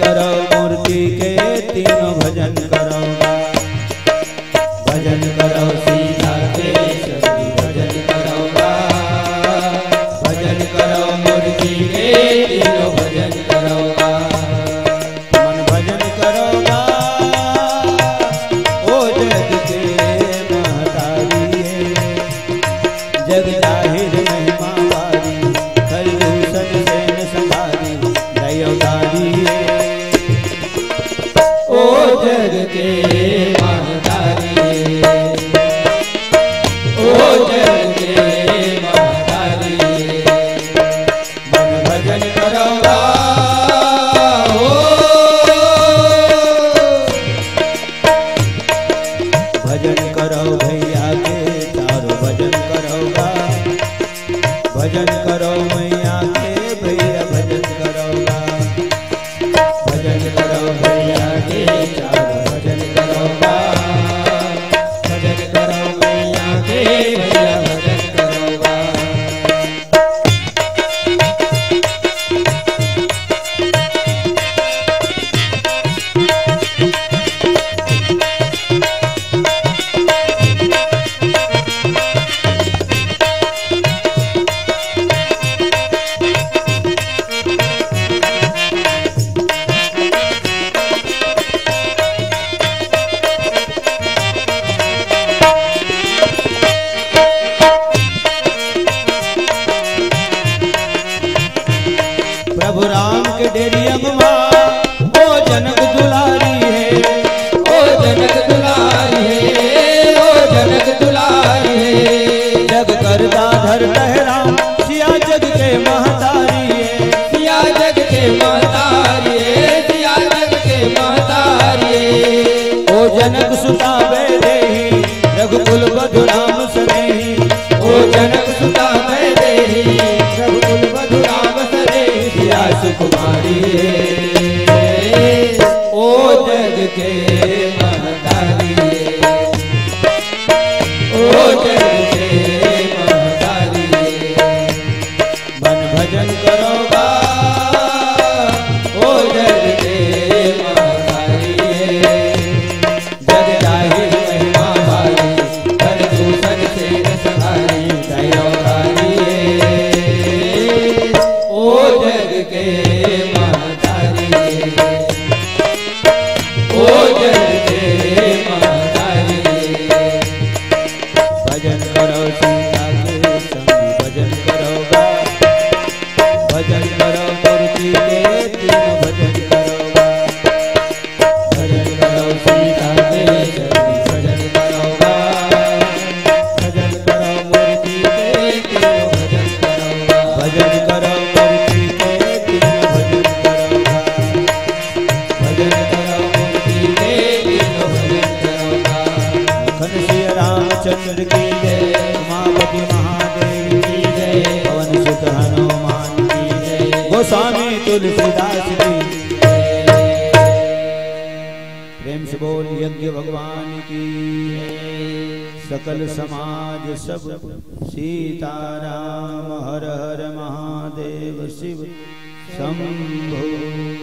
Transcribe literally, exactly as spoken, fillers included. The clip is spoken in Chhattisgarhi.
करव मूर्ति के तीनों भजन करव गा। भजन करव सीता के सभी भजन करव गा। भजन करव मूर्ति के तीनों भजन करव गा। मन भजन करव गा। ओ जग के महतारी हे। जग जाहिर महिमा बारी, खरदूषण सेन संहारी, दया उतारी हे। ओ जग के महतारी हे, ओ जग के महतारी हे। मन भजन करव गा, ओ। भजन करव भैया के, चारों भजन करव गा। भजन करव मैया के, भैया भजन करव गा। भजन करव भैया के, चारों भजन करव गा। भजन करव मैया के, भैया भजन करव गा। प्रभु राम के डेरी अंगवा, ओ जनक दुलारी हे। ओ जनक दुलारी हे, ओ जनक दुलारी हे। जग करता धरत हे राम, सिया जग के महतारी हे। सिया जग के महतारी हे, सिया जग के महतारी हे। ओ जनक सुता वैदेही, रघुकुल वधु राम सनेही। ओ जनक सुता वैदेही, रघुकुल वधु राम सनेही। सिया सुकुमारी हे, ओ जग के महतारी हे। ओ जग के महतारी हे। मन भजन करव गा, ओ जग के महतारी हे। जग जाहिर महिमा भारी, खरदूषण सेन संहारी, दया उतारी हे। ओ जग के महतारी हे, ओ जग के महतारी हे। भजन करव सीता के संग भजन करव गा। भजन करव मूर्ति के तीन भजन करव गा। भजन करव सीता के संग भजन करव गा। भजन करव मूर्ति के तीन भजन करव गा। भजन करव मूर्ति के तीन भजन करव गा। भजन करव मूर्ति के तीन भजन करव गा। लखन सिया रामचंद्र की जय, उमापति महादेव की जय, पवन सुत हनुमान की जय, गोस्वामी तुलसीदास की जय। प्रेम से बोल यज्ञ भगवान की। सकल समाज सब सीताराम। हर हर महादेव शिव शंभो।